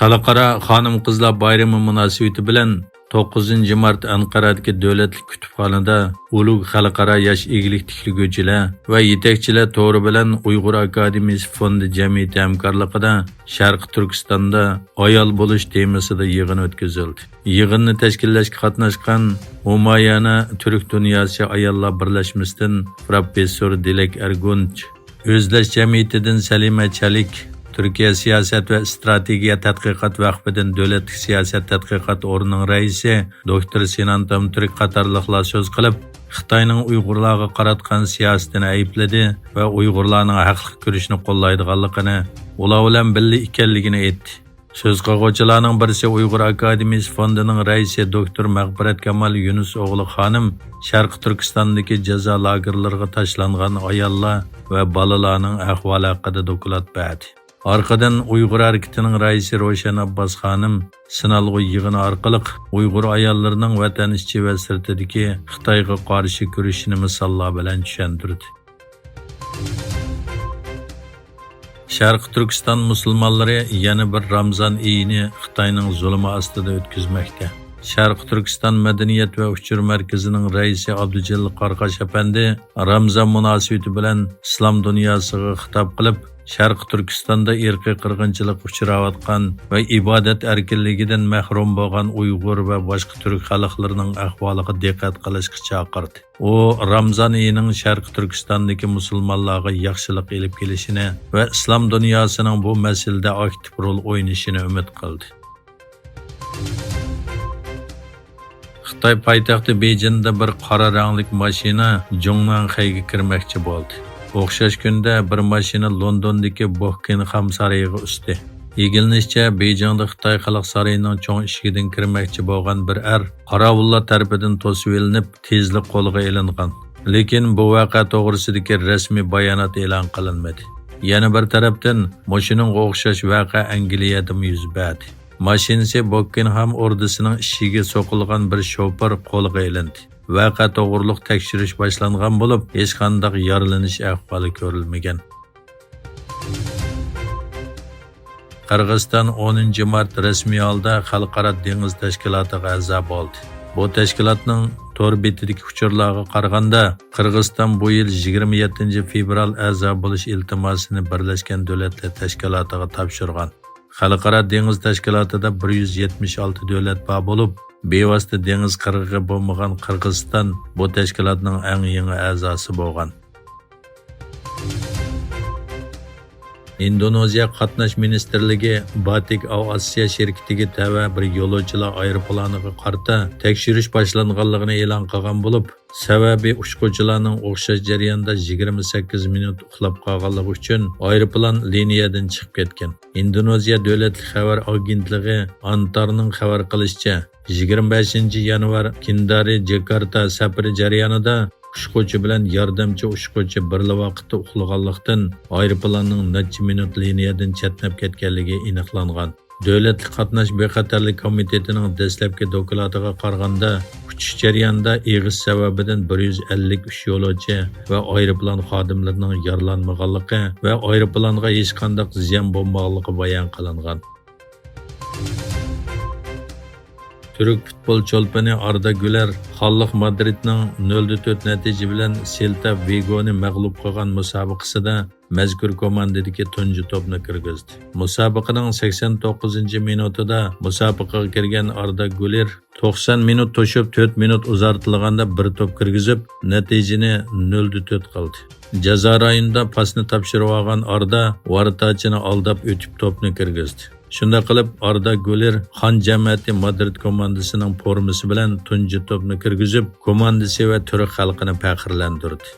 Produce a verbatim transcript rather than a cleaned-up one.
خەلقئارا خانىم-قىزلار بايرىمى مۇناسىۋىتى بىلەن توققۇزىنچى مارت ئەنقەرەدىكى دۆلەتلىك كۇتۇپخانىدا ئۇلۇغ خەلقئارا ياش ئىگىلىك تىكلىگۈچىلەر ۋە يېتەكچىلەر تورى بىلەن ئۇيغۇر ئاكادېمىيىسى فوندى جەمئىيىتى ھەمكارلىقىدا شەرقىي تۈركىستاندا ئايال بولۇش تېمىسىدا يىغىن ئۆتكۈزۈلدى. يىغىننى تەشكىللەشكە قاتناشقان ھۇمايانە تۈرك دۇنياسى ئاياللار بىرلەشمىسىدىن پروفېسسور دىلەك ئەرگۇنچ، ئۆزلەش جەمئىيىتىدىن سەلىمە چەلىك، تۈركىيە سىياسەت ۋە ئىستراتېگىيە تەتقىقات ۋەقپىدىن دۆلەتلىك سىياسەت تەتقىقات ئورنىنىڭ رەئىسى دوكتور سىنان تامتۈرك قاتارلىقلار سۆز قىلىپ، خىتاينىڭ ئۇيغۇرلارغا قاراتقان سىياسىتىنى ئەيىبلىدى ۋە ئۇيغۇرلارنىڭ ھەقلىق كۈرىشىنى قوللايدىغانلىقىنى، ئۇلار بىلەن بىللە ئىكەنلىكىنى ئېيتتى. سۆز قىلغۇچىلارنىڭ بىرسى ئۇيغۇر ئاكادېمىيىسى فوندىنىڭ رەئىسى دوكتور مەغپىرەت كامال يۈنۈس ئوغلى خانىم شەرقىي تۈركىستاندىكى جازا لاگېرلىرىغا تاشلانغان ئاياللار ۋە بالىلارنىڭ ئەھۋالى ھەققىدە دوكلات بەردى. ئارقىدىن ئۇيغۇر ھەرىكىتىنىڭ رەئىسى روشەن ئابباس خانىم سىنالغۇ يىغىنى ئارقىلىق ئۇيغۇر ئاياللىرىنىڭ ۋەتەن ئىچى ۋە سىرتىدىكى خىتايغا قارشى كۈرىشىنى مىساللار بىلەن چۈشەندۈردى. شەرقىي تۈركىستان مۇسۇلمانلىرى يەنە بىر رامزان ئېيىنى خىتاينىڭ زۇلۇمى ئاستىدا ئۆتكۈزمەكتە. شەرقىي تۈركىستان مەدەنىيەت ۋە ئۇچۇر مەركىزىنىڭ رەئىسى ئابدۇجېلىل قاراقاش ئەپەندى رامزان مۇناسىۋىتى بىلەن ئىسلام دۇنياسىغا خىتاب قىلىپ، شەرقىي تۈركىستاندا ئىرقىي قىرغىنچىلىققا ئۇچراۋاتقان ۋە ئىبادەت ئەركىنلىكىدىن مەھرۇم بولغان ئۇيغۇر ۋە باشقا تۈرك خەلقلىرىنىڭ ئەھۋالىغا دىققەت قىلىشقا چاقىردى. ئۇ رامزان ئېيىنىڭ شەرقىي تۈركىستاندىكى مۇسۇلمانلارغا ياخشىلىق ئېلىپ كېلىشىنى ۋە ئىسلام دۇنياسىنىڭ بۇ مەسىلىدە ئاكتىپ رول ئوينىشىنى ئۈمىد قىلدى. خىتاي پايتەختى بېيجىڭدا بىر قارا رەڭلىك ماشىنا جۇڭناڭخەيگە كىرمەكچى بولدى. ئوخشاش كۈندە بىر ماشىنا لوندوندىكى بوككىنغھام سارىيىغا ئۈستى. ئىگىلىنىشىچە، بېيجىڭدا خىتاي خەلق سارىيىنىڭ چوڭ ئىشىكىدىن كىرمەكچى بولغان بىر ئەر قاراۋۇللار تەرىپىدىن توسۇۋېلىنىپ، تېزلا قولغا ئېلىنغان. لېكىن بۇ ۋەقە توغرىسىدىكى رەسمىي بايانات ئېلان قىلىنمىدى. يەنە بىر تەرەپتىن، مۇشۇنىڭغا ئوخشاش ۋەقە ئەنگلىيەدىمۇ يۈز بەردى. ماشىنىسى بوككىنغھام ئوردىسىنىڭ ئىشىكىگە سوقۇلغان بىر شوپۇر قولغا ئېلىندى. ۋەقە توغرۇلۇق تەكشۈرۈش باشلانغان بولۇپ، ھېچقانداق يارىلىنىش ئەھۋالى كۆرۈلمىگەن. قىرغىزىستان ئونىنچى مارت رەسمىي ھالدا خەلقئارا دېڭىز تەشكىلاتىغا ئەزا بولدى. بۇ تەشكىلاتنىڭ تور بېتىدىكى ئۇچۇرلارغا قارىغاندا، قىرغىزىستان بۇ يىل يىگىرمە يەتتىنچى فېۋرال ئەزا بولۇش ئىلتىماسىنى بىرلەشكەن دۆلەتلەر تەشكىلاتىغا تاپشۇرغان. خەلقئارا دېڭىز تەشكىلاتىدا بىر يۈز يەتمىش ئالتە دۆلەت بار بولۇپ، بىۋاسىتە دېڭىز قىرغىقى بولمىغان قىرغىزىستان بۇ تەشكىلاتنىڭ ئەڭ يېڭى ئەزاسى بولغان. ئىندونېزىيە قاتناش مىنىستىرلىكى باتىك ئاۋىئاتسىيە شىركىتىگە تەۋە بىر يولۇچىلار ئايروپىلانىغا قارىتا تەكشۈرۈش باشلانغانلىقىنى ئېلان قىلغان بولۇپ، سەۋەبى ئۇچقۇچىلارنىڭ ئوخشاش جەرياندا يىگىرمە سەككىز مىنۇت ئۇخلاپ قالغانلىقى ئۈچۈن ئايروپىلان لىنىيەدىن چىقىپ كەتكەن. ئىندونېزىيە دۆلەتلىك خەۋەر ئاگېنتلىقى ئانتارنىڭ خەۋەر قىلىشىچە، يىگىرمە بەشىنچى يانۋار كېندارى جاكارتا سەپىرى جەريانىدا ئۇچقۇچى بىلەن ياردەمچى ئۇچقۇچى بىرلا ۋاقىتتا ئۇخلىغانلىقتىن، ئايروپىلاننىڭ نەچچە مىنۇت لىنىيەدىن چەتنەپ كەتكەنلىكى ئېنىقلانغان. دۆلەتلىك قاتناش بىخەتەرلىك كومىتېتىنىڭ دەسلەپكى دوكلاتىغا قارىغاندا، ئۇچۇش جەريانىدا ئېغىش سەۋەبىدىن بىر يۈز ئەللىك ئۈچ يولۇچى ۋە ئايروپىلان خادىملىرىنىڭ يارىلانمىغانلىقى ۋە ئايروپىلانغا ھېچقانداق زىيان بولمىغانلىقى بايان قىلىنغان. تۈرك پۇتبول چولپىنى ئاردا گۈلەر خانلىق مادرىدنىڭ نۆلدە تۆت نەتىجە بىلەن سېلتا ۋىگونى مەغلۇپ قىلغان مۇسابىقىسىدە مەزكۇر كوماندىدىكى تۇنجى توپنى كىرگۈزدى. مۇسابىقىنىڭ سەكسەن توققۇزىنچى مىنۇتىدا مۇسابىقىگە كىرگەن ئاردا گۈلېر توقسان مىنۇت توشۇپ، تۆت مىنۇت ئۇزارتىلغاندا بىر توپ كىرگۈزۈپ، نەتىجىنى نۆلدە تۆت قىلدى. جازا رايونىدا پاسنى تاپشۇرۇۋالغان ئاردا ۋاراتاچىنى ئالداپ ئۆتۈپ توپنى كىرگۈزدى. شۇنداق قىلىپ، ئاردا گۈلېر خان جەمەتى مادرىد كوماندىسىنىڭ فورمىسى بىلەن تۇنجى توپنى كىرگۈزۈپ، كوماندىسى ۋە تۈرك خەلقىنى پەخىرلەندۈردى.